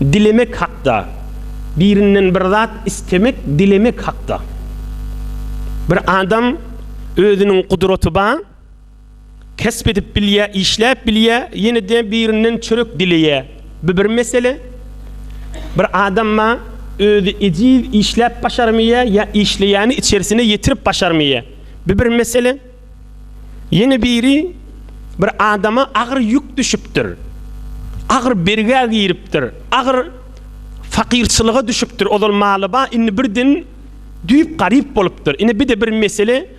Dilemek hakda, birinden bir zat istemek, dilemek hakda. Bir adam özüniň gudraty bar, kesp edip bilýär, işläp bilýär, ýene-de birinden çörek dileýär. Bu bir mesele. Bir adam bar, özi ejiz, işläp başarmaýar ýa işleýäni içerisine ýetirip başarmaýar. Bu bir mesele. Ýene biri bir adama agyr ýük düşüpdir. Agyr bergä giripdir. Agyr fakyrçylyga düşüpdir. Ozal maly bar, indi birden düýp garyp bolupdyr. Ine bir-de bir mesele,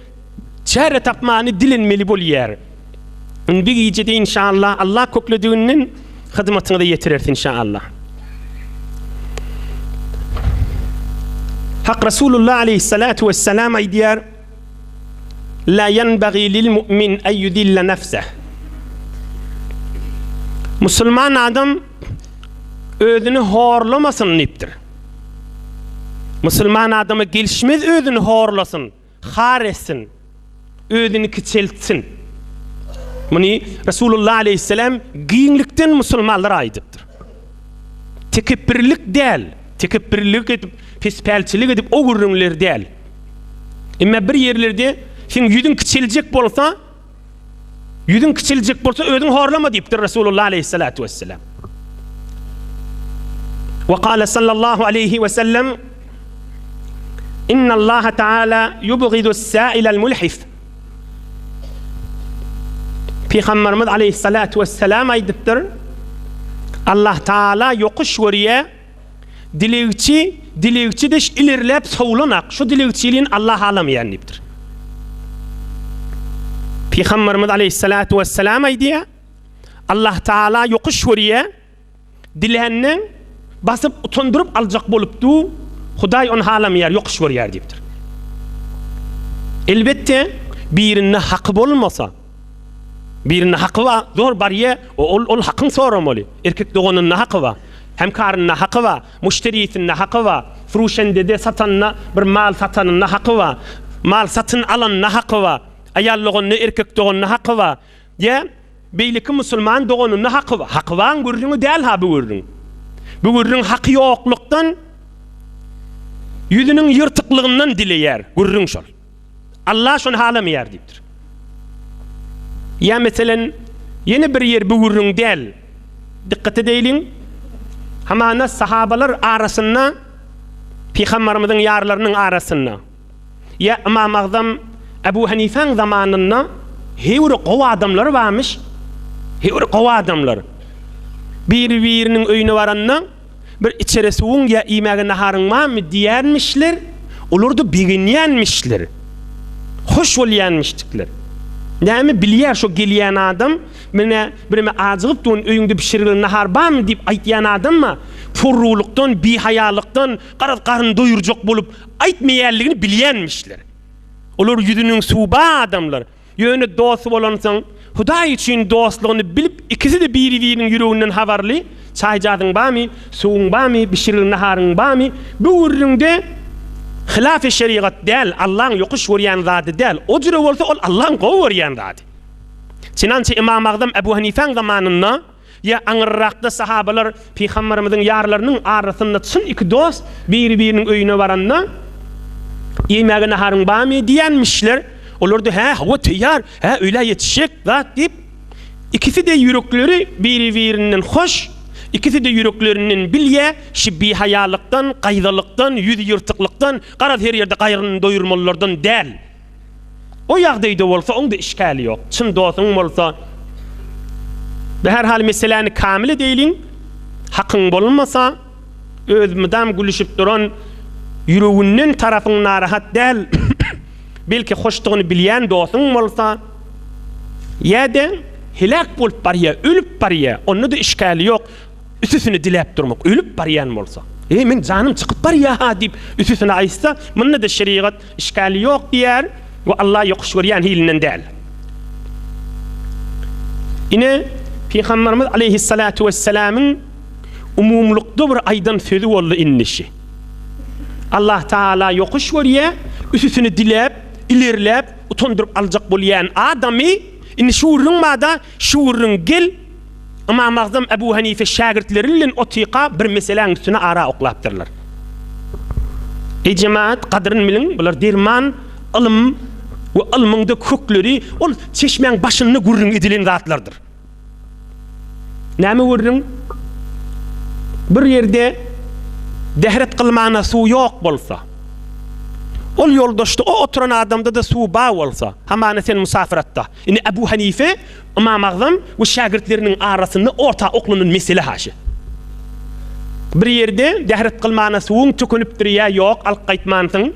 çäre tapmany dilenmeli bolýar. Indi bir gijede inşallah Allah köklediginden hyzmatyňyza ýetireris inşallah. Hak Resulullah aleyhissalatu vesselam aýdýar. La ýenbagî lil mu'min en ýuzille nefseh. Musulman adam özüni horlamasyn diýipdir. Musulman adama gelişmez özüni horlasyn, har etsin, özüni kiçeltsin. Muny Resulullah aleyhisselam giňlikden musulmanlara aýdypdyr. Tekepbirlik däl, tekepbirlik edip, pespälçilik edip o gürrüňler däl. Emma bir ýerlerde seň ýüzüň kiçeljek bolsa, ýüzüň kiçeljek bolsa özüň horlama diýipdir Resulullah aleyhissalatu vesselam. Ve kâle sallallahu aleyhi ve sellem İnna Allah Teala yubgidu s-sâilel mulhif. Pygamberimiz aleyhissalatu vesselam aýdypdyr. Allah Teala ýokuş görýär Dilegçi, dilegçi deş ilerläp sowlanak, şu dilegçiliğini Allah halamaýan diýipdir. Pygamberimiz aleyhissalatu vesselam aýdýar, Allah Taala ýokuş görýär, dilände basyp utandyryp aljak bolup du, Hudaý ony halamaýar, ýokuş görýär diýipdir. Elbetde, birinde haky bolmasa, birinde haky bar, zor barýar, ol ol hakyň soramaly. Erkek doganynda haky bar. Hemkarynda haky bar, muşderisinde haky bar, furuşendede satanda bir mal satanynda haky bar, mal satyn alanda haky bar, aýal doganda, erkek doganda haky bar, ýa beýleki musulman doganynda haky bar. Haky baryň gürrüňi däl-ha bu gürrüň. Bu gürrüň haky ýoklukdan, ýüzüniň ýyrtyklygyndan dileýär, gürrüň şol. Allah şony halamaýar diýipdir. Ýa meselen, ýene bir ýer bu gürrüň däl. Dykgat edeýliň. Hamana sahabalar arasynda Pygambarymyzyň ýarlarynyň arasynda ýa Ymam Agzam Ebu Hanifäň zamanynda heýwir gowy adamlar barmyş. Heýwir gowy adamlar. Biri-biriniň öýüne baranda Bir içere suwuň ýa iýmäge naharyň barmy diýýärmişler, olar-da begenýänmişler. Hoş bolýanmişdikler. Näme bilýär şo gelýän adam, menä bireme ajygyp durun, öýüňde bişirilen nahar barmy diýip aýtýan adam-a, porrulykdan, bihaýalykdan, garaz garyn doýurjak bolup aýtmaýanlygyny bilýänmişler. Olar ýüzüniň suwy bar adamlar. Ýöne dosty bolansoň, Hudaý üçin dostlugyny bilip, ikisi-de biri-biriniň ýüreginden habarly, Çaý-jazyň barmy, suwuň barmy, bişirilen naharyň barmy? Bu gürrüňde hylaf-y şerigat däl, Allaň ýokuş görýän zady däl. O jüre bolsa ol Allaň gowy görýän zady. Çynança Ymam Agzam Ebu Hanifäň zamanynda, Ýa aňyrrakda sahabalar Pygamberimiziň ýarlarynyň arasynda çyn iki dost biri-biriniň öýüne baranda, Iýmäge naharyň barmy? diýenmişler. Olar-da, Hä, hawa, teýýar, hä, öýlä ýetişjek zat diýip, ikisi-de ýürekleri biri-birinden hoş, ikisi-de ýüreklerinden bilýä, şi bihaýalykdan, gaýzalykdan, ýüzi ýyrtyklykdan, garaz her ýerde gaýryny doýurmalylardan däl. O ýagdaýda bolsa oňda işgäli ýok. Çyn dosuň bolsa Be her hal meseläni kamil edeýliň. Hakyň bolmasa öz mydam gülüşip duran ýüreginden tarapyň narahat däl belki hoşdugyny bilýän dosuň bolsa ýa-da heläk bolup barýa ölüp barýa onda-da işgäli ýok. Üstesine diläp durmak, ölüp barýan bolsa, Eý, meň janym çykyp barýa-ha diýip, üstesine aýtsa, munda-da şerigat işgäli ýok diýer we Alla ýokuş görýän hilinden däl. Ine, Pygamberimiz aleýhissalatu wessalamyň umumylykda bir aýdan sözi boldy indi şi. Allah Taala ýokuş görýär, üstesine diläp, ilerläp, utandyryp aljak bolýan adamy, indi şu gürrüň bada, şu gürrüň gel. Ymam Agzam Ebu Hanife şägirtleri bilen otyka bir meseläň üstüne ara oklapdyrlar. Eý jemagat, gadyryn biliň, bular derman, ylym we ylmyň-da kökleri ol çeşmäň başynda gürrüň edilen zatlardyr. Näme gürrüň? Bir ýerde dähret kylmana suw ýok bolsa, ol ýoldaşda, o oturan adamda-da suw bar bolsa, hamana sen musafyratda. Indi Ebu Hanife, Ymam Agzam we şägirtleriniň arasynda orta oklanan mesele haşy. Bir ýerde dähret kylmana suwuň tükenipdir ýa ýok, alyp gaýtmansyň.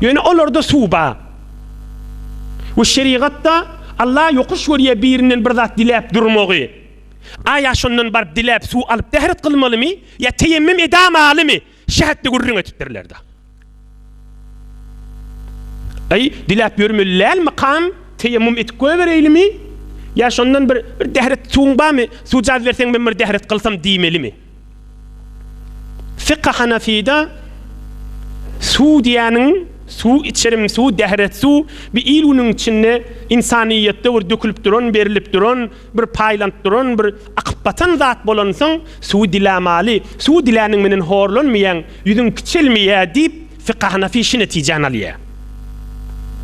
Ýöne olarda suw bar. We şerigatda Allah ýokuş görýär birinden bir zat diläp durmagy. Aýa şondan baryp diläp suw alyp dähret kylmalymy ýa teýemmüm edamalymy? Şähetde gürrüň edipdirler-de. Aý, diläp ýörmeli dälmikam, teýemmum edip goýbereýlimi? Ýa şondan bir bir dähret suwuň barmy, suwjaz berseň men bir dähret kylsam diýmelimi? Fykh Hanafyda suw diýýäniň, suw içerim, suw, dähret suw, bir il-günüň içinde ynsanyýetde bir dökülip duran, berlip duran, bir paýlanyp duran, bir akyp batan zat bolansoň, suwy dilämaly, suwy diläniň menen horlanmaýaň, ýüzüň kiçelmeýär diýip, fykh Hanafi şu netijäni alýar.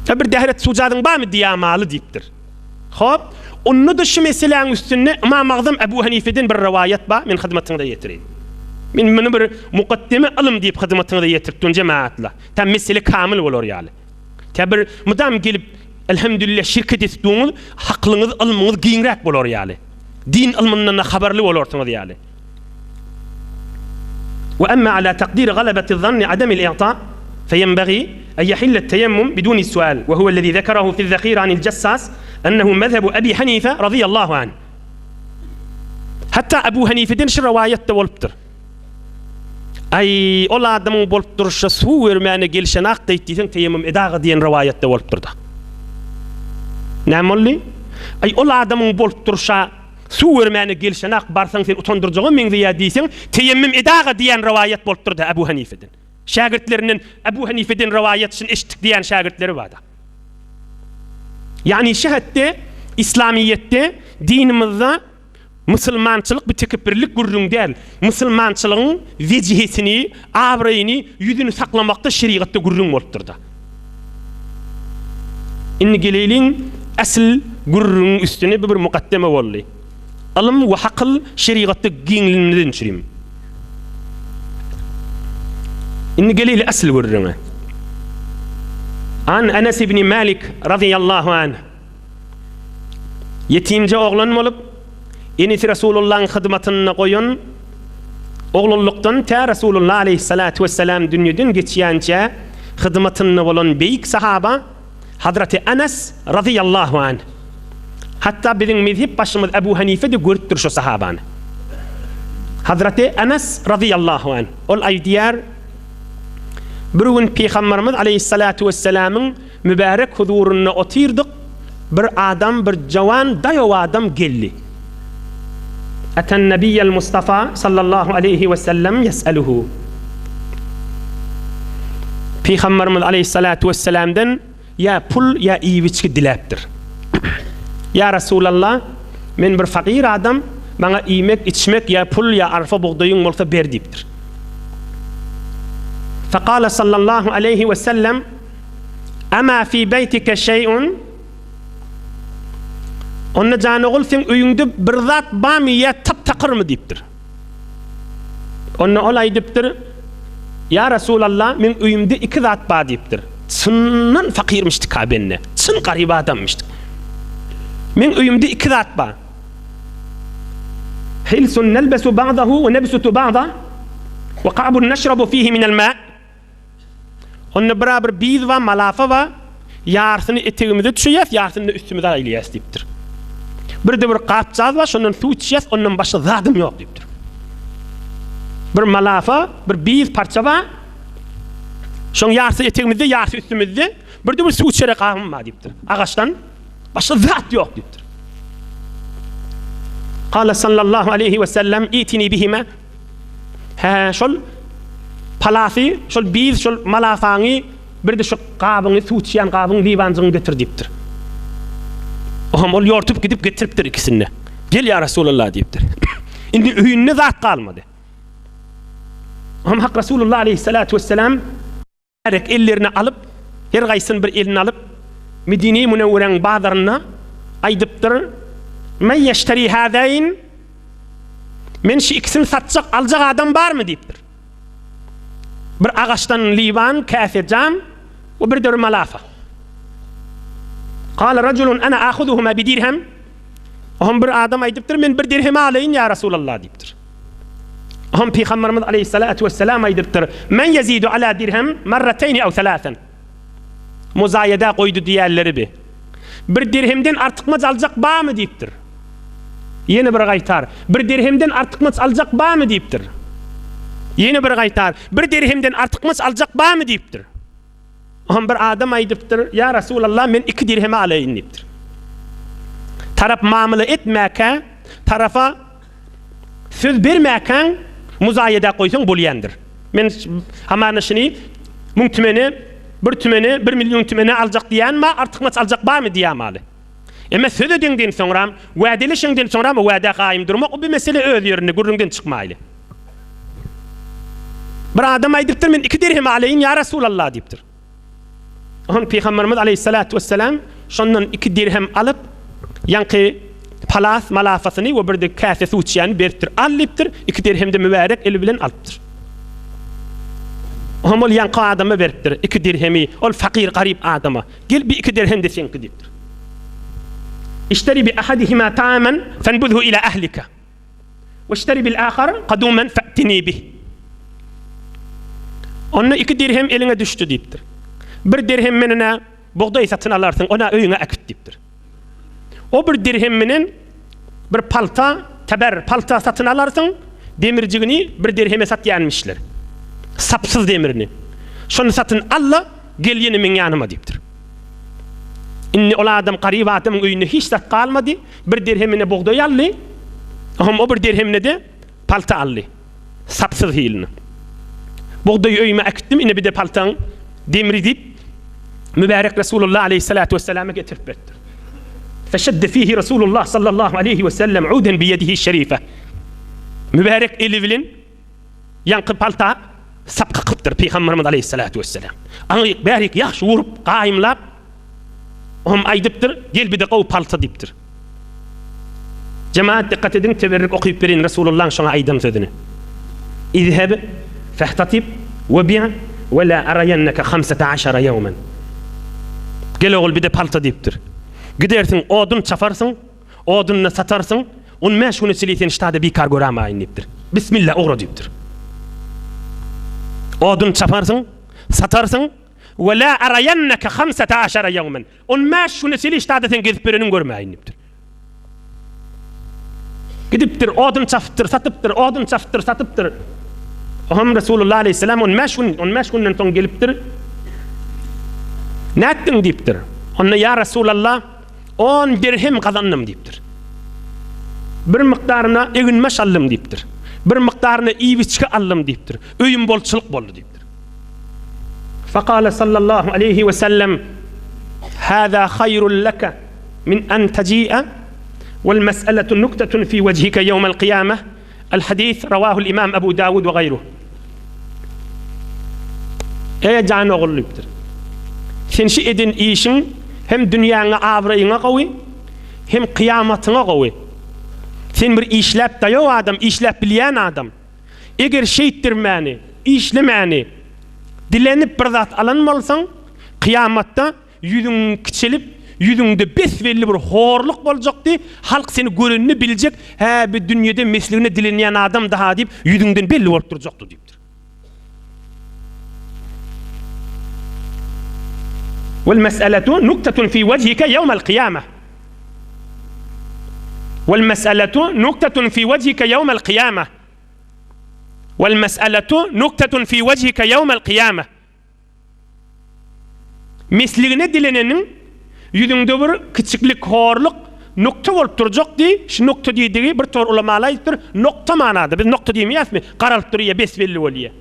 Ýa bir dähret suwjazyň barmy diýamaly diýipdir. Hop, onda-da şu meseläň üstünde Ymam Agzam Ebu Hanifeden bir rowaýat bar, men hyzmatyňyza ýetireýin. Men muny bir mukaddeme ylym diýip hyzmatyňyza ýetirip durun jemagatla. Tä mesele kamyl bolar ýaly. Tä bir mydam gelip Elhamdülillah şirket edip duruňyz, haklyňyz, ylmyňyz giňräk bolar ýaly. Din ylmyndan-da habarly bolarsyňyz ýaly. Ve emme ala takdir galabeti zanni ademil i'ta feyenbagi en yahille teyemmum biduni sual ve huvellezî zekerahu fi'z-zehîre anil Cessas ennehu mezhebu Ebi Hanife radıyallahu anh. Hatda Ebu Hanifeden şu rowaýat-da bolupdyr. Aý, ol adamyň bolup durşy suw bermäne gelşenak diýip diýseň teýemmum edaga diýen rowaýat-da bolupdyr-da. Näme boldy? Aý, ol adamyň bolup durşa suw bermäne gelşenak barsaň seni utandyrjaga meňzeýär diýseň teýemmum edaga diýen rowaýat bolupdyr-da Ebu Hanifeden. Şägirtlerinden Ebu Hanifeden rowaýat şuny eşitdik diýen şägirtleri bar-da. Ýagny şu hetde Islamyýetde dinimizde Musulmançylyk bu tekepbirlik gürrüň däl. Musulmançylygyň wejhesini, abraýyny, ýüzüni saklamakda şerigatda gürrüň bolupdyrda. Indi geleýliň asyl gürrüňiň üstüne bu bir mukaddeme boldy. Ylym we hakyl şerigatda giňligini düşündireyim. Indi geleýli asyl gürrüňe. An Enes ibn Malik razyýallahu anh. Ýetimje oglan bolup, enesi Resulullahyň hyzmatynda goýan oglanlykdan tä Resulullah aleýhissalatu wessalam dünýeden geçýänçä hyzmatynda bolan beýik sahaba Hazreti Enes razyýallahu anh. Hatda biziň mezhep başymyz Ebu Hanife-de görüpdir şu sahabany. Hazreti Enes razyýallahu anh. Ol aýdýar, Bir gün Pygamberimiz aleýhissalatu wessalamyň Mübärek huzurynda otyrdyk, bir adam, bir jawan, daýaw adam geldi. Eten-nebiýel Mustafa sallallahu aleýhi we sellem ýes'eluhu. Pygamberimiz aleýhissalatu wesselamdan ýa pul, ýa iýip-içgi diläpdir. Ýa Resulallah, men bir fakyr adam, maňa iýmek, içmek ýa pul, ýa arpa bugdaýyň bolsa ber diýipdir. Fekale sallallahu aleýhi we sellem, Ama fi beýtike şeý'un? Onda jan ogul seň öýüňde bir zat barmy ýa tap-takyrmy diýipdir. Onda ol aýdypdyr, Ýa Resulallah, meň öýümde iki zat bar diýipdir. Çyndan fakyrmyşdyk-a bende. Çyn garyp adammyşdyk. Meň öýümde iki zat bar. Hilsun nelbesu ba'dahu we nebsutu ba'da we ka'bun neşrabu fihi minel ma. Onda bira bir biz bar, malafa bar, ýarsyny etegimize düşeýäs, ýarsyny-da üstümize aýlaýas diýipdir. Bir-de bir gapjaz bar, şondan suw içýäs, ondan başga zadym ýok diýipdir. Bir malafa, bir biz parça bar, şoň ýarsy etegimizde, ýarsy üstümizde, bir-de bir suw içere gabym bar diýipdir. Agaçdan başga zat ýok diýipdir. Kala sallallahu aleýhi we sellem, Itini bihime. Hä, şol palasy, şol biz, şol malasaňy, bir-de şu gabyňy, suw içýän gabyň, liwanjygyňy getir diýipdir. Ohm ol ýortup gidip getiripdir ikisini-de. Gel ýa Resulallah diýipdir. Indi öýünde zat galmady. Hum Hak Resulullah aleyhissalatu vesselam mübärek ellerini alyp, her gaýsyny bir eline alyp, Medine-i Münewweräň bazarynda aýdypdyr, Men ýeşteri hazeýn? Men şu ikisini satjak, aljak adam barmy diýipdir. Bir agaçdan liwan, käse, jam we bir deri malafa. Kale rajulun ana ahuzuhuma bi dirhem. Ohm bir adam aýdypdyr, men bir dirheme alaýyn ýa Resulallah diýipdir. Ohm Pygamberimiz aleyhissalatu vesselam aýdypdyr, Men ýezidu ala dirhem marrateýni ew selasen. Muzaýeda goýdy diýýärleri bi. Bir dirhemden artykmaç aljak barmy diýipdir. Ýene bir gaýtar, Bir dirhemden artykmaç aljak barmy diýipdir. Ýene bir gaýtar, Bir dirhemden artykmaç aljak barmy diýipdir. Oňa bir adam aýdypdyr, Ýa Resulallah, men iki dirheme alaýyn diýipdir. Tarap mamla etmäkä, tarafa söz bermäkäň muzaýeda goýsaň bolýandyr. Men hamana şuny müň tümene, bir tümene, bir million tümene aljak diýýän bar, artykmaç aljak barmy diýýän maly. Emma söz edeňden soňram, wädeleşeňden soňram o wädä gaýym durmak o bir mesele öz ýerinde gürrüňden çykmaýly. Bir adam aýdypdyr, men iki dirhem alaýyn ýa Resulallah diýipdir. Oňa Pygamberimiz aleýhissalatu wessalam şondan iki dirhem alyp, ýaňky palas malafasyny we bir-de käse suw içýäni beripdir. Al diýipdir, iki dirhem-de mübärek eli bilen alypdyr. Oňa ol ýaňky adama beripdir, iki dirhemi, ol fakyr garyp adama. Gel bi iki dirhem-de seňki diýipdir. Işteri bi ahadihima taaman fenbuzhu ila ahlika. Weşteri bil ahar kadumen fe'tini bih. Onda iki dirhem eliňe düşdi diýipdir. Bir dirhem menene bugdaý satyn alarsyň, ona öýüňe äkit diýipdir. O bir dirhem menen bir palta, teber palta satyn alarsyň, demirjigini bir dirheme satýanmyşlar. Sapsyz demirini. Şony satyn al-da, gel ýene meň ýanyma diýipdir. Indi ol adam garyp adamyň öýünde hiç zat galmady. Bir dirhemine bugdaý aldy, oňam o bir dirhemine-de palta aldy. Sapsyz hilini. Bugdaýy öýüme äkitdim, ine bir-de paltaň demri diýip, mübärek Resulullah aleýhissalatu wesselama getirip beripdir. Feşedde fihi Resulullah sallallahu aleýhi wesellem uden biýedihi şerife. Mübärek eli bilen ýaňky palta sap kakypdyr Pygamberimiz aleýhissalatu wesselam. Aňryk bärik ýagşy urup, gaýymlap, Oňam aýdypdyr, Gel bir-de gowy palta diýipdir. Jemaat dikkat ediň, teberrik okyp bereýin Resulullahyň şoňa aýdan sözüni. Izheb fehtatib we bi' we la arayannaka hamsata aşara ýewmen. Gel ogul bir-de palta diýipdir. Gidersiň odun çaparsyň, odunyny satarsyň, on bäş güne çenli seni ştada bikar göramaýyn diýipdir. Bismillah ugra diýipdir. Odun çaparsyň, satarsyň, We la arayanneke hamsete aşara ýewmen. On bäş güne çenli ştada seň gezip ýöreniňi görmäýin diýipdir. Gidipdir, odun çapypdyr, satypdyr, odun çapypdyr, satypdyr. Oňam Resulullah aleýhissalam on bäş gün, on bäş günden soň gelipdir. Nätdiň diýipdir. Onda ýa Resulallah, on dirhem gazandym diýipdir. Bir mukdaryna eginbaş aldym diýipdir. Bir mukdaryna iýip-içgi aldym diýipdir. Öýüm bolçulyk boldy diýipdir. Fekale sallallahu aleýhi we sellem, Hâzâ haýrun leke min en teji'e wel mes'eletu nuktetun fî wejhike ýewmel kyýameh, El hadis, rawahul imam Ebu Dawud we gaýruh. Eý jan ogul diýipdir. Sen şu eden işiň hem dünýäňe abraýyňa gowy, hem kyýamatyňa gowy. Sen bir işläp daýaw adam, işläp bilýän adam. Eger şeýtdirmäni, işlemäni dilenip bir zat alan bolsaň, kyýamatda ýüzüň kiçelip, ýüzüňde bes-belli bir horluk boljakdy, halk seni görende biljek, hä, bi dünýede mesligine dilenýän adam-da-ha diýip, ýüzüňden belli bolup durjakdy diýipdir. Wal mes'eletu nuktatun fi wejhike ýewmel kyýameh. Wal mes'eletu nuktatun fi wejhike ýewmel kyýameh. Wal mes'eletu nuktatun fi wejhike ýewmel kyýameh. Mesligine dileneniň ýüzüňde bir kiçiklik, horluk, nukta bolup durjak diý, şu nukta diýdigi bir tor ulamalar aýdypdyr, nokta manada, biz nokta diýmeýäsmi, garalyp durýa, bes-belli bolýa.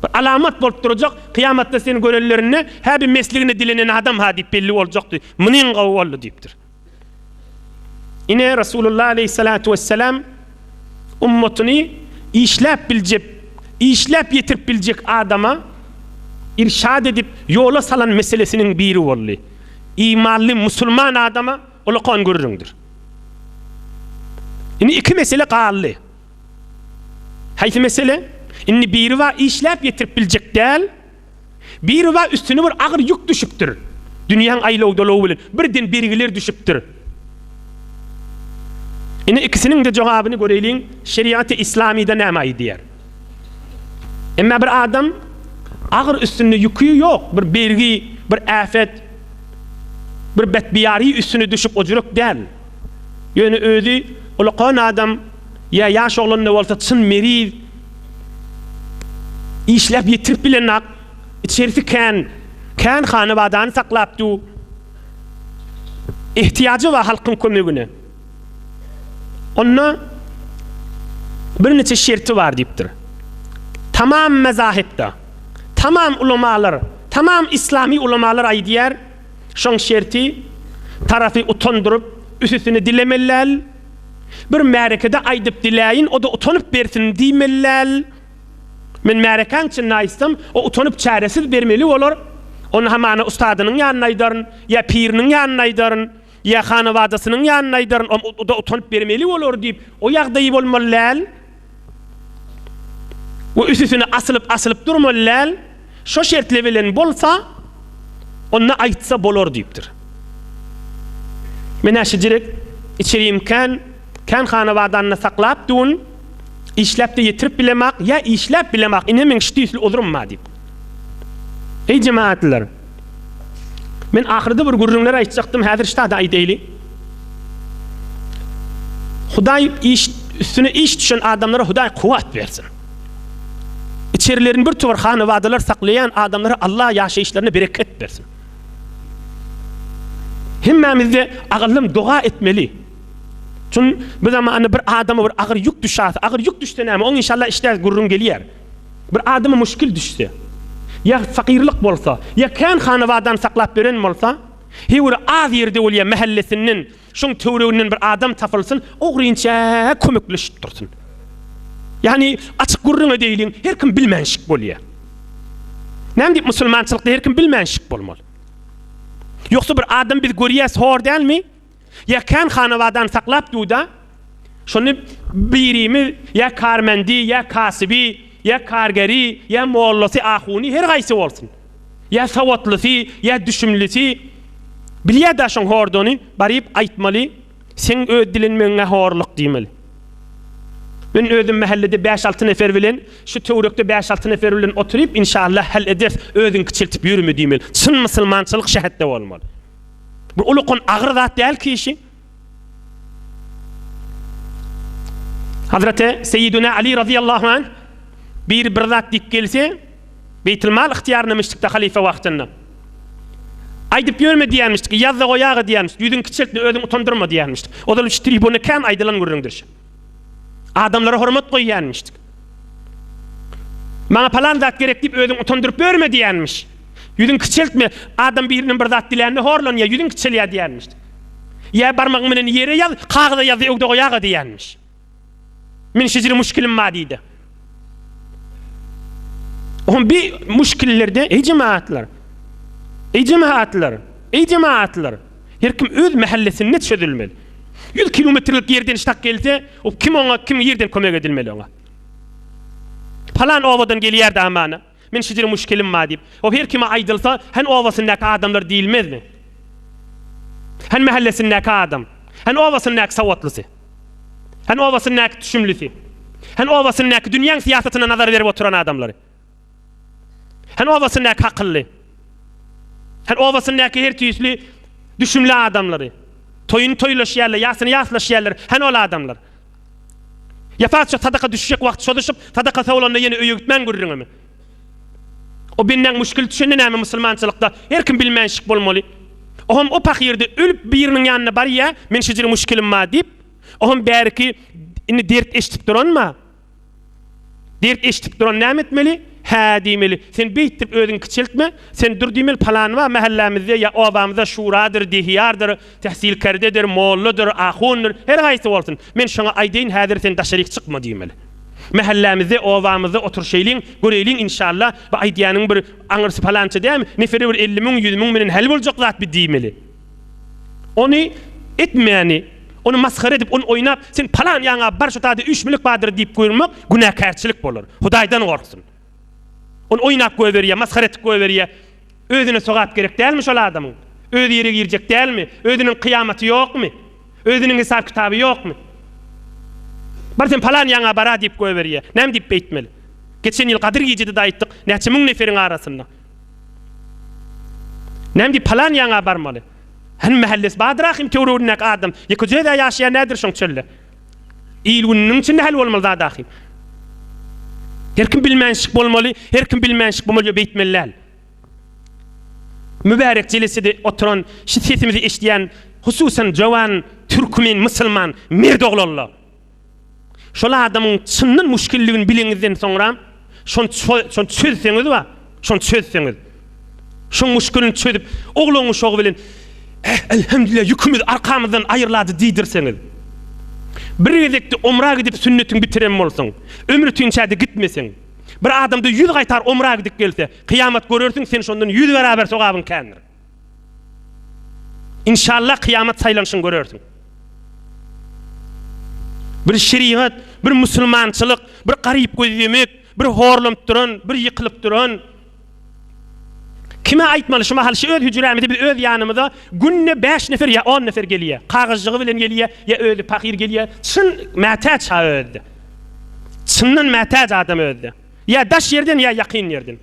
Bir alamat bolup durjak, kyýamatda seni görenlerinde, hä bi mesligine dilenen adam ha diýip belli boljakdy, munyň gowy boldy diýipdir. Ine Resulullah aleýhissalatu wessalam ummatyny işläp biljek, işläp ýetirip biljek adama irşad edip ýola salan meselesiniň biri boldy. Imanly musulman adama ulakan gürrüňdir. Indi iki mesele galdy. Haýsy mesele? Indi biri bar işläp ýetirip biljek däl. Biri bar üstüne bir agyr ýük düşüpdir. Dünýäň aýlaw-dolawy bilen birden bergiler düşüpdir. Ine ikisiniň-de jogabyny göreýliň, şeriaty islamyda näme aýdýar? Emma bir adam agyr üstünde ýüki ýok, bir bergi, bir äfet, bir betbiýary üstüne düşüp ojurek däl. Ýöne özi ulakan adam ýa ýaş oglan-da bolsa çyn meriz, işläp ýetirip bilenak, içerisi kän, kän hanabadany saklap dur. Ehtiýajy bar halkyň kömegine. Onda birniçe şerti bar diýipdir. Tamam mezahipde, tamam ulamalar, tamam islami ulamalar aýdýar, şoň şerti tarapy utandyryp, üsüsini dilemeli däl, bir märekede aýdyp diläýin, o-da utanyp bersin diýmeli däl. Men märekäň içinde aýtsam, o utanyp çäresiz bermeli bolar. Ony hamana ustadynyň ýanynda aýdaryn, ýa piriniň ýanynda aýdaryn, ýa hanabadasynyň ýanynda aýdaryn, o-da utanyp bermeli bolar diýip, o ýagdaýy bolmaly däl. We üstüne asylyp-asylyp durmaly däl. Şo şertler bilen bolsa, onda aýtsa bolar diýipdir. Men-ä şijirek içerim kän, kän hanabadanyny saklap dun, işläp-de ýetirip bilemak, ýa işläp bilemak, ine meň şu tüýsli uzrym bar diýip. Eý jemagatlar! Men ahyrda bir gürrüňler aýtjakdym, häzir ştada aýdaýly. Hudaý iş üstüne iş düşen adamlara Hudaý kuwwat bersin. Içerilerini bir towar hanabadalar saklaýan adamlara Allah ýaşaýyşlaryna bereket bersin. Hemmämizde agyllym doga etmeli. Çün bu zamanda bir adama bir agyr ýük düşase, agyr ýük düşse näme, oň inşallah işde gürrüň gelýär. Bir adama muşkil düşse, ýa fakirlik bolsa, ýa kän hanabadany saklap beren bolsa, heý bir az ýerde bolýa mähellesinden, Şoň töwereginden bir adam tapylsyn, ogrynça kömekleşip dursun. Ýagny açyk gürrüň edeýliň, her kim bilmänşik bolýar. Näme diýip musulmançylykda her kim bilmänşik bolmaly? Ýogsa bir adam biz görýäs hor dälmi? Ýa kän hanabadany saklap dur-da, şony birimiz ýa karmendi, ýa kasyby, ýa kargeri, ýa mollasy, ahuny her haýsy bolsun. Ýa sowatlysy, ýa düşümlisi bilýär-dä şoň hordugyny, baryp aýtmaly, seň öz dilenmegiňe horluk diýmeli. Men özüm mähellede bäş-alty nefer bilen, şu töwerekde bäş-alty nefer bilen oturyp, inşallah hal ederis, özüňi kiçeltip ýörme diýmeli. Çyn musulmançylyk şähetde bolmaly. Bu ulukan agyr zat däl ki işi. Hazreti Seýiduna Ali razyýallahu anh biri bir zat diýip gelse, Beýtilmal ygtyýarynda mişdikde halyfa wagtynda. Aýdyp ýörme diýýärmişdik, ýaz-da goýaga diýýärmişdik, ýüzüňi kiçeltme, özüňi utandyrma diýýärmişdik. Ozal şu tribuna kän aýdylan gürrüňdir şu. Adamlara hormat goýýarmyşdyk. Maňa palan zat gerek diýip özüňi utandyryp ýörme diýýärmiş. Ýüzüňi kiçeltme, adam birinden bir zat dilände horlanýar, ýüzüň kiçelýär diýýärmişdik. Ýa barmagyň bilen ýere ýaz, kagyza ýaz-da öňde goýaga diýýärmiş. Men şejere muşkilim bar diýdi. Oňa bir muşkillerde eý jemaatlar. Eý jemaatlar, eý jemaatlar. Her kim öz mähellesinde çözülmeli. 100 kilometrlik ýerden ştak gelse, o kim oňa kim ýerden kömek edilmeli oňa. Palan obadan gelýärdi amana. Men şejere muşkilim bar diýip. O her kime aýdylsa, hän obasyndaky adamlar diýilmezmi? Hän mähellesindäki adam, hän obasyndaky sowatlysy. Hany obasyndaky düşümlisi? Hany obasyndaky dünýäň syýasatyna nazar berip oturan adamlary? Hany obasyndaky akylly? Hany obasyndaky her tüýsli düşümli adamlary? Toýuny toýlaşýarlar, ýasyny ýaslaşýarlar. Hany ol adamlar? Ýa patyşa sadaka düşjek wagty çozuşyp, sadaka sowlanda ýene öýe gitmän gürrüňimi? O bendäň müşgil düşende näme musulmançylykda her kim bilmänşik bolmaly. Oham o pahyrda ölüp biriniň ýanyna barýa, men şejere müşgilim bar diýip, oham bäriki indi dert eşidip duranma. Dert eşidip duran näme etmeli? Hä diýmeli. Sen beýtdirip özüňi kiçeltme. Sen dur diýmeli, palany bar mähellämizde ýa obamyzda şuradyr, dehiýardyr, tehsilkerdedir, molladyr, ahundyr, her haýsy bolsun. Men şoňa aýdaýyn häzir sen daşaryk çykma diýmeli. Mähellämizde, obamyzda oturyşaýlyň, göreýliň inşalla, bu aýdýanyň bir aňyrsy palança dämi, neferi bir 50 müň, 100 müň menen häl boljak zat bi diýmeli. Ony etmäni, ony masgara edip, ony oýnap, sen palan ýaňa bar şu taýda üýşmelik bardyr diýip buýurmak günäkärçilik bolar. Hudaýdan gorksun. Ony oýnap goýberýär, masgara etip goýberýär. Özüne sogap gerek dälmi şol adamyň? Özi ýere girjek dälmi? Özüniň kyýamaty ýokmy? Özüniň hesap-kitaby ýokmy? Bar sen palan ýaňa bara diýip goýberýär. Näme diýip beýtmeli? Geçen ýyl Gadyr gijede-de aýtdyk, näçe müň neferiň arasynda. Näme diýip palan ýaňa barmaly? Hany mähellesi bardyr ahym töweregindäki adam. Ýekeje öz-ä ýaşaýan nädir şoň çölde? Il-gününiň içinde hal bolmaly zat ahym. Her kim bilmänşik bolmaly, her kim bilmänşik bolmaly ýa beýtmeli däl. Mübärek jelesede oturan, şu sesimizi eşidýän, hususan jowan türkmen, musulman, mert oglanlar. Şol adamyň çyndan muşkilligini bileňizden soňra, şony şony çözseňiz bar, şony çözseňiz. Şoň muşkilini çözüp, oglan uşagy bilen Eh, elhamdülillah ýükümiz arkamyzdan aýrylady diýdirseňiz. Bir gezekde omra gidip sünnetiňi bitiren bolsaň, ömür ötünçä-de gitmeseň, bir adamda ýüz gaýtar omra gidip gelse, kyýamat görersiň, sen şondan ýüz beraber sogabyň kändir. Inşallah kyýamat saýlanyşyny görersiň. Bir şerigat, bir musulmançylyk, bir garyp gözlemek, bir horlanyp duran, bir ýykylyp duran. Kime aýtmaly şu mahal şu öz hüjrämize biz öz ýanymyza günde 5 nefer ýa 10 nefer gelýär. Kagyzjygy bilen gelýär, ýa özi pahyr gelýär. Çyn mätäç ha özde. Çyndan mätäç adam özde. Ýa daş ýerden ýa ýakyn ýerden.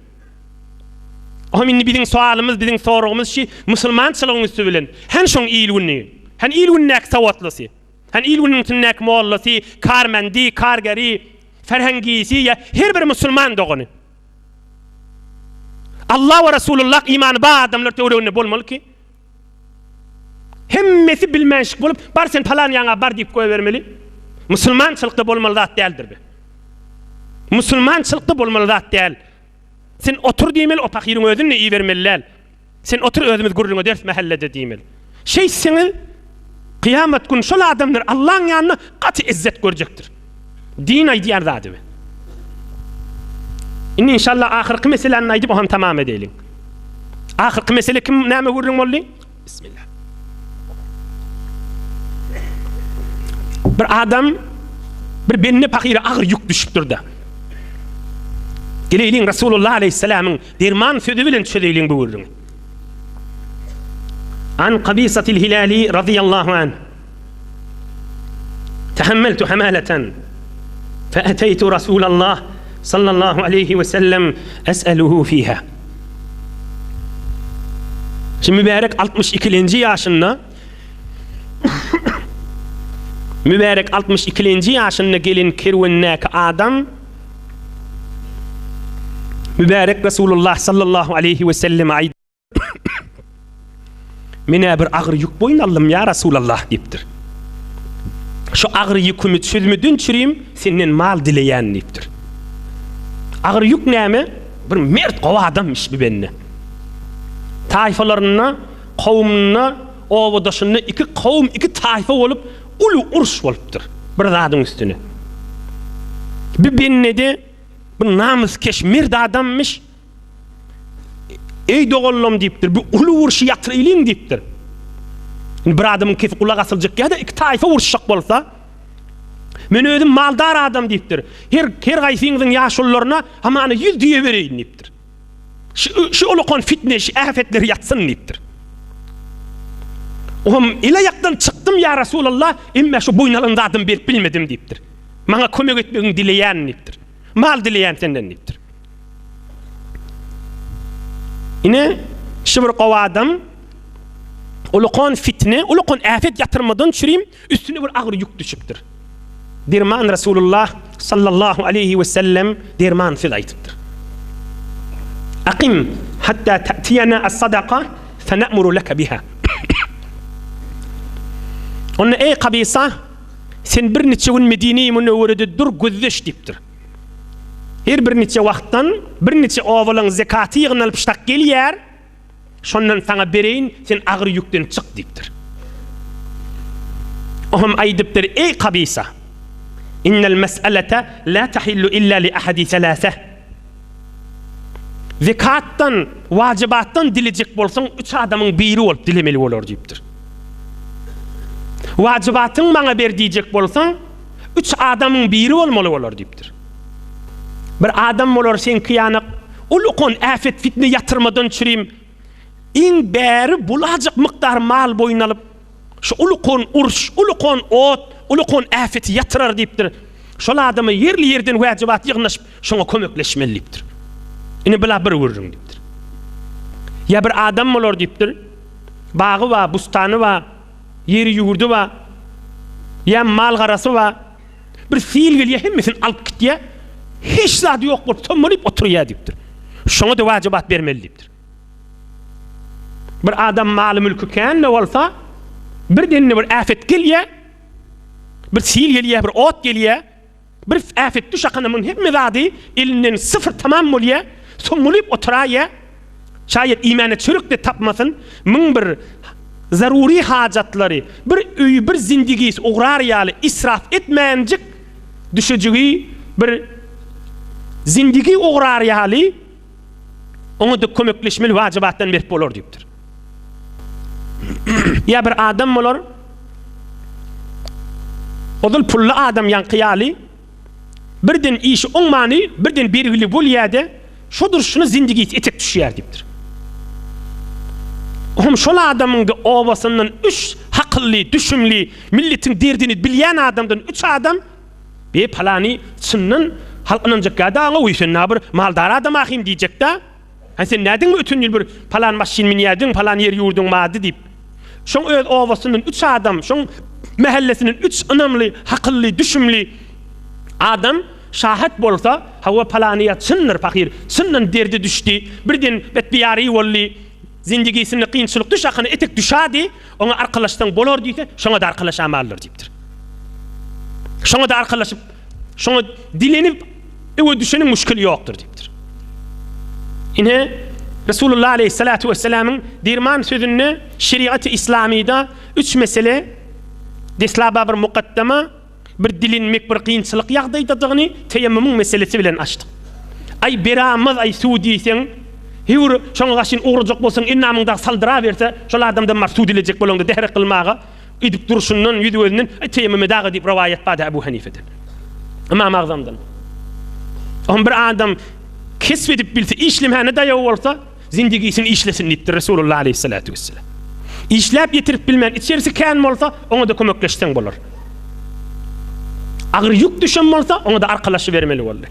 Ohm indi biziň soalymyz, biziň soragymyz şi musulmançylygyň üsti bilen, hän şoň il güni, hän il günündäki sowatlysy, hän il gününiň üstündäki mollasy, karmendi, kargeri, ferhengisi ýa her bir musulman dogany. Allah we Resulullah imany bar adamlar töwereginde bolmaly ki, hemmesi bilmänşik bolup, bar sen palan ýaňa bar diýip goýbermeli. Musulmançylykda bolmaly zat däldir bi. Musulmançylykda bolmaly zat däl. Sen otur diýmeli, o pahyryň özüni ibermeli däl. Sen otur özümiz gürrüň ederis mähellede diýmeli. Şeýtseňiz, kyýamat gün şol adamlar Allaň ýanynda gaty izzet görjekdir. Din aýdýar zady bu. Indi inşallah ahyrky meseläni aýdyp oňam tamam edeýliň. Ahyrky mesele kim näme gürrüň boldy? Bismillah. Bir adam bir bende pahyra agyr ýük düşüpdir-de. Geleýliň Rasulullah aleyhisselamyň derman sözi bilen çözeýliň bu gürrüňi. An Kabisatil Hilali radiyallahu anh. Tahammaltu hamalatan fa ataytu Rasulallah sallallahu aleyhi ve sellem es'eluhu fiha. Şu mübärek 62-nji ýaşynda mübärek 62-nji ýaşynda gelen kerwendäki adam mübärek Resulullah sallallahu aleyhi ve selleme aýdy. Men-ä bir agyr ýük boýun aldym, ýa Resulallah diýipdir. Şu agyr ýükümi çözmeden çürim senden mal dileýän diýipdir. Agyr ýük näme? Bir mert gowy adammyş bu bende. Taýfalarynda, kowumynda, obadaşynda iki kowum, iki taýfa bolup uly uruş bolupdyr bir zadyň üstüne. Bu bendede bir namyskeş mert adammyş. Eý doganlarym diýipdir, bu uly urşy ýatyraýlyň diýipdir. Indi bir adamyň kesi gulak asyljak ýa-da iki taýfa uruşjak bolsa, men özüm maldar adam diýipdir. Her her gaýsyňyzyň ýaşulularyna hamana 100 düýe bereýin diýipdir. Şu şu ulakan fitne, şu äfetler ýatsyn diýipdir. Ohm ele ýakdan çykdym ýa Resulallah, emma şu boýun alan zadymy berip bilmedim diýipdir. Maňa kömek etmegiňi dileýän diýipdir. Mal dileýän senden diýipdir. Ine, şu bir gowy adam ulukan fitne, ulukan äfet ýatyrmadan çürim üstüne bir agyr ýük düşüpdir. Derman Resulullah sallallahu aleyhi we sellem derman söz aýdypdyr. Akim hatta ta'tiyana as-sadaka fena'muru leke biha. Onda eý Kabisa, sen bir niçe gün Medine-i Münewwerede dur, gözleş diýipdir. Her birniçe wagtdan birniçe obalaň zekaty ýygnalyp ştak gelýär, şondan saňa bereýin, sen agyr ýükden çyk diýipdir. O hem aýdypdyr, Eý Kabisa! Innel mes'elete la tahillu illa li ahadi selase. Zekatdan, wajybatdan dilejek bolsaň, üç adamyň biri bolup dilemeli bolar diýipdir. Wajybatyň maňa ber diýjek bolsaň, üç adamyň biri bolmaly bolar diýipdir. Bir adam bolar seňki ýanak, ulukan äpet-fitne ýatyrmadan çürim, iň bäri bulajyk mukdar mal boýun alyp, Şu ulukan uruş, ulukan ot, ulukan äpeti ýatyrar diýipdir. Şol adama ýerli-ýerden wäjibat ýygnaşyp, şoňa kömekleşmeli diýipdir. Ine bula bir gürrüň diýipdir. Ýa bir adam bolar diýipdir. Bagy bar, bustany bar, ýeri-ýurdy bar, ýa mal-garasy bar. Bir sil gelýär, hemmesini alyp gitýär. Hiç zady ýok bolup, tommalyp oturýar diýipdir. Şoňa-da wäjibat bermeli diýipdir. Bir adam maly-mülki kän-de bolsa, birdenine bir äpet gelýär, bir sil gelýär, bir ot gelýär, bir äpet düş akanda munuň hemme zady elinden syfyr tamam bolýar, sommulyp oturaýýar. Şaýat iýmäne çörek-de tapmasyn, muň bir zarury hajatlary, bir öýi, bir zindigisi ugrar ýaly israf etmänjik düşejigi bir zindigi ugrar ýaly, Oňa-da kömekleşmeli wajybatdan berip bolar diýipdir. Ýa bir adam bolar, ozal pully adam ýaňky ýaly, birden işi oňmany, birden bergili bolýar-da, şo durşuna zindigisi etek düşýär diýipdir. Oňam şol adamyň-da obasyndan üç hakylly, düşümli, milletiň derdini bilýän adamdan üç adam Be palany çyndan halk ynanjak ýa daňa oý sen na bir maldar adam ahym diýjekda. Hä sen nädiňmi öten ýyl bir palan maşyn münýädiň palan ýer ýurduň bardy diýip. Şoň öz obasyndan üç adam şoň mähellesinden üç ynamly hakylly düşümli adam şahat bolsa hawa palany ýa çyndyr pahyr çyndan derdi düşdi birden betbiýary boldy zindigisinde kynçylyk düş akyna etek düşadi Oňa arkalaşsaň bolar diýse, şoňa-da arkalaşamalydyr diýipdir. Şoňa-da arkalaşyp, şoňa dilenip öwe düşeniň müşkili ýokdur diýipdir. Ine, Resulullah aleyhissalatu vesselamyň dirman sözünde şeriaty islamyda üç mesele deslaba bir mukaddama, Bir dilinmek bir kynçylyk ýagdaýdadygyny teýemmumyň meselesi bilen açdyk. Aý beramaz aý suw diýseň, hewr şoňa gaşyn ugrajak bolsaň endamyň dagy saldyraberse, şol adamdan bar suw dilejek bolaňda dähre kylmaga edip durşundan, ýüz-gözünden aý teýemmum edaga diýip rowaýat bardy Ebu Hanifeden. Ymam Agzamdan. Oňa bir adam kesp edip bilse, işlemäne daýaw bolsa, Zindigisini işlesin diýipdir Resulullah aleýhissalatu wesselam. Işläp ýetirip bilmän içerisi kän bolsa, oňa-da kömekleşseň bolar. Agyr ýük düşen bolsa, oňa-da arkalaşybermeli boldy.